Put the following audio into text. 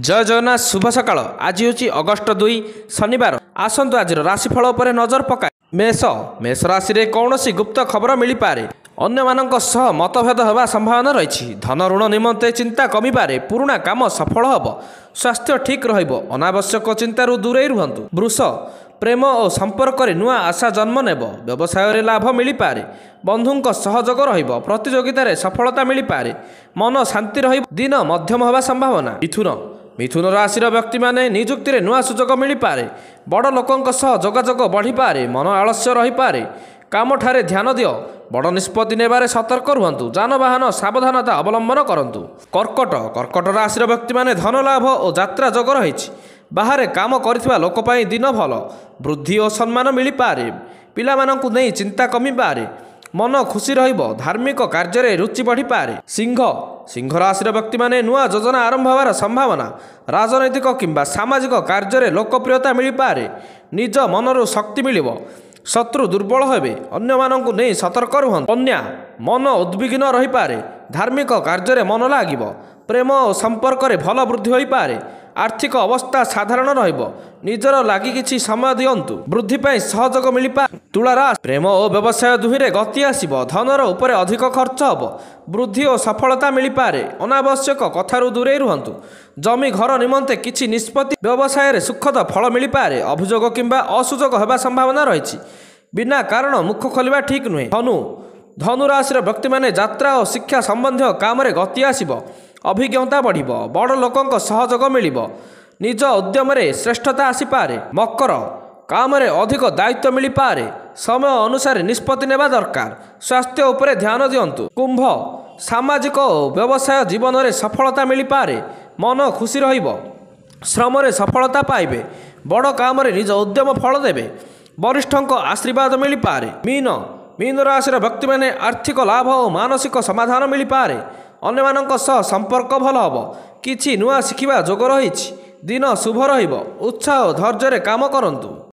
ଜୟ ଜଗନ୍ନାଥ, ଶୁଭ ସକାଳ। ଆଜି ହେଉଛି ଅଗଷ୍ଟ 2, ଶନିବାର। ଆସନ୍ତୁ ଆଜିର ରାଶିଫଳ ଉପରେ ନଜର ପକାଏ। ମେଷ, ମେଷ ରାଶିରେ କୌଣସି ଗୁପ୍ତ ଖବର ମିଳିପାରେ। ଅନ୍ୟମାନଙ୍କ ସହ ମତଭେଦ ହେବା ସମ୍ଭାବନା ରହିଛି। ଧନ ଋଣ ନିମନ୍ତେ ଚିନ୍ତା କମିପାରେ। ପୁରୁଣା କାମ ସଫଳ ହେବ। ସ୍ୱାସ୍ଥ୍ୟ ଠିକ୍ ରହିବ। ଅନାବଶ୍ୟକ ଚିନ୍ତାରୁ ଦୂରେଇ ରୁହନ୍ତୁ। ବୃଷ, ପ୍ରେମ ଓ ସମ୍ପର୍କରେ ନୂଆ ଆଶା ଜନ୍ମ ନେବ। ବ୍ୟବସାୟରେ ଲାଭ ମିଳିପାରେ। ବନ୍ଧୁଙ୍କ ସହଯୋଗ ରହିବ। ପ୍ରତିଯୋଗିତାରେ ସଫଳତା ମିଳିପାରେ। ମନ ଶାନ୍ତି ରହିବ। ଦିନ ମଧ୍ୟମ ହେବା ସମ୍ଭାବନା। ମିଥୁନ, ମିଥୁନ ରାଶିର ବ୍ୟକ୍ତିମାନେ ନିଯୁକ୍ତିରେ ନୂଆ ସୁଯୋଗ ମିଳିପାରେ। ବଡ଼ ଲୋକଙ୍କ ସହ ଯୋଗାଯୋଗ ବଢ଼ିପାରେ। ମନ ଆଳସ୍ୟ ରହିପାରେ। କାମଠାରେ ଧ୍ୟାନ ଦିଅ। ବଡ଼ ନିଷ୍ପତ୍ତି ନେବାରେ ସତର୍କ ରୁହନ୍ତୁ। ଯାନବାହନ ସାବଧାନତା ଅବଲମ୍ବନ କରନ୍ତୁ। କର୍କଟ, କର୍କଟ ରାଶିର ବ୍ୟକ୍ତିମାନେ ଧନ ଲାଭ ଓ ଯାତ୍ରା ଯୋଗ ରହିଛି। ବାହାରେ କାମ କରିଥିବା ଲୋକ ପାଇଁ ଦିନ ଭଲ। ବୃଦ୍ଧି ଓ ସମ୍ମାନ ମିଳିପାରେ। ପିଲାମାନଙ୍କୁ ନେଇ ଚିନ୍ତା କମିପାରେ। ମନ ଖୁସି ରହିବ। ଧାର୍ମିକ କାର୍ଯ୍ୟରେ ରୁଚି ବଢ଼ିପାରେ। ସିଂହ, ସିଂହ ରାଶିର ବ୍ୟକ୍ତିମାନେ ନୂଆ ଯୋଜନା ଆରମ୍ଭ ହେବାର ସମ୍ଭାବନା। ରାଜନୈତିକ କିମ୍ବା ସାମାଜିକ କାର୍ଯ୍ୟରେ ଲୋକପ୍ରିୟତା ମିଳିପାରେ। ନିଜ ମନରୁ ଶକ୍ତି ମିଳିବ। ଶତ୍ରୁ ଦୁର୍ବଳ ହେବେ। ଅନ୍ୟମାନଙ୍କୁ ନେଇ ସତର୍କ ରୁହନ୍ତୁ। କନ୍ୟା, ମନ ଉଦ୍ବିଗ୍ନ ରହିପାରେ। ଧାର୍ମିକ କାର୍ଯ୍ୟରେ ମନ ଲାଗିବ। ପ୍ରେମ ଓ ସମ୍ପର୍କରେ ଭଲ ବୃଦ୍ଧି ହୋଇପାରେ। ଆର୍ଥିକ ଅବସ୍ଥା ସାଧାରଣ ରହିବ। ନିଜର ଲାଗି କିଛି ସମୟ ଦିଅନ୍ତୁ। ବୃଦ୍ଧି ପାଇଁ ସହଯୋଗ ମିଳିପାରେ। ତୁଳା ରାଶି, ପ୍ରେମ ଓ ବ୍ୟବସାୟ ଦୁହିଁରେ ଗତି ଆସିବ। ଧନର ଉପରେ ଅଧିକ ଖର୍ଚ୍ଚ ହେବ। ବୃଦ୍ଧି ଓ ସଫଳତା ମିଳିପାରେ। ଅନାବଶ୍ୟକ କଥାରୁ ଦୂରେଇ ରୁହନ୍ତୁ। ଜମି ଘର ନିମନ୍ତେ କିଛି ନିଷ୍ପତ୍ତି। ବ୍ୟବସାୟରେ ସୁଖଦ ଫଳ ମିଳିପାରେ। ଅଭିଯୋଗ କିମ୍ବା ଅସୁଯୋଗ ହେବା ସମ୍ଭାବନା ରହିଛି। ବିନା କାରଣ ମୁଖ ଖୋଲିବା ଠିକ୍ ନୁହେଁ। ଧନୁ, ଧନୁ ରାଶିର ବ୍ୟକ୍ତିମାନେ ଯାତ୍ରା ଓ ଶିକ୍ଷା ସମ୍ବନ୍ଧୀୟ କାମରେ ଗତି ଆସିବ। ଅଭିଜ୍ଞତା ବଢ଼ିବ। ବଡ଼ ଲୋକଙ୍କ ସହଯୋଗ ମିଳିବ। ନିଜ ଉଦ୍ୟମରେ ଶ୍ରେଷ୍ଠତା ଆସିପାରେ। ମକର, କାମରେ ଅଧିକ ଦାୟିତ୍ୱ ମିଳିପାରେ। ସମୟ ଅନୁସାରେ ନିଷ୍ପତ୍ତି ନେବା ଦରକାର। ସ୍ୱାସ୍ଥ୍ୟ ଉପରେ ଧ୍ୟାନ ଦିଅନ୍ତୁ। କୁମ୍ଭ, ସାମାଜିକ ଓ ବ୍ୟବସାୟ ଜୀବନରେ ସଫଳତା ମିଳିପାରେ। ମନ ଖୁସି ରହିବ। ଶ୍ରମରେ ସଫଳତା ପାଇବେ। ବଡ଼ କାମରେ ନିଜ ଉଦ୍ୟମ ଫଳ ଦେବେ। ବରିଷ୍ଠଙ୍କ ଆଶୀର୍ବାଦ ମିଳିପାରେ। ମୀନ, ମୀନ ରାଶିର ବ୍ୟକ୍ତିମାନେ ଆର୍ଥିକ ଲାଭ ଓ ମାନସିକ ସମାଧାନ ମିଳିପାରେ। ଅନ୍ୟମାନଙ୍କ ସହ ସମ୍ପର୍କ ଭଲ ହେବ। କିଛି ନୂଆ ଶିଖିବା ଯୋଗ ରହିଛି। ଦିନ ଶୁଭ ରହିବ। ଉତ୍ସାହ ଓ ଧୈର୍ଯ୍ୟରେ କାମ କରନ୍ତୁ।